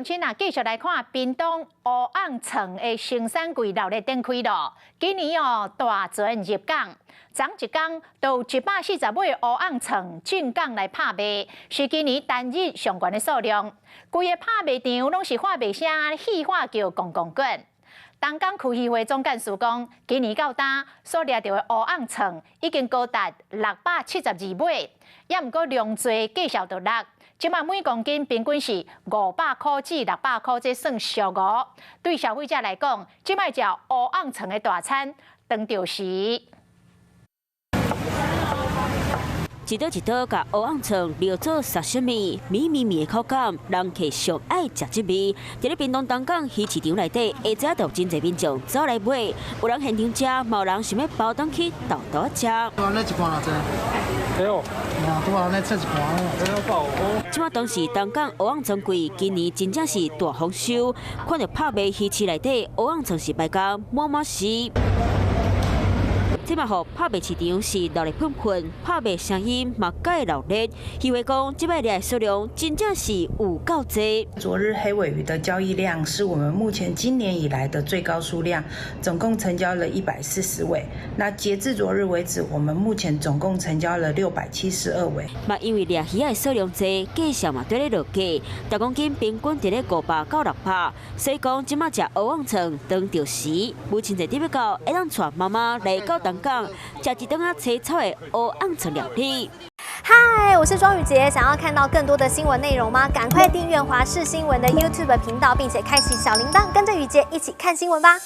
親啊，繼續來看屏東烏甕腸的生產季熱鬧展開咯。今年哦，大船入港，昨一工就有140尾烏甕腸進港來拍賣，是今年單日上懸的數量。規个拍賣場攏是喊賣聲，戲喊叫咣咣滾。東港區漁會總幹事講，今年到今所掠著的烏甕腸已經高達672尾，也毋過量濟，價數就落。這馬每公斤平均是500箍至600箍，這算俗哦。對消費者來講，這擺食烏甕腸的大餐，當著時。一刀一刀共烏甕腸烙做沙西米，綿綿綿的口感，人客上愛食這味。佇咧屏東東港魚市場內底，下晝就有真濟民眾走來買，有人現場食，嘛有人想欲包轉去沓沓食。按呢一盤偌濟？對哦，拄按呢切一盤。這馬當時東港烏甕腸季，今年真正是大豐收，看著拍賣魚市內底烏甕腸是賣甲滿滿是。這馬予拍賣市場是熱鬧噴噴，拍賣聲音嘛蓋熱鬧。漁會講，這擺掠的數量真正是有夠濟。昨日黑鮪魚的交易量是我們目前今年以來的最高數量，總共成交了140尾。那截至昨日為止，我們目前總共成交了672尾。嘛，因為掠魚仔的數量濟，價數嘛綴咧落價，逐公斤平均佇咧500到600。所以講，這馬食烏甕腸當著時，母親節特別到，會當帶媽媽來到東港，食一頓仔青草的烏甕腸料理。嗨，我是莊宇傑，想要看到更多的新聞內容嗎？趕快訂閱華視新聞的 YouTube 頻道，並且開啟小鈴鐺，跟着宇傑一起看新聞吧。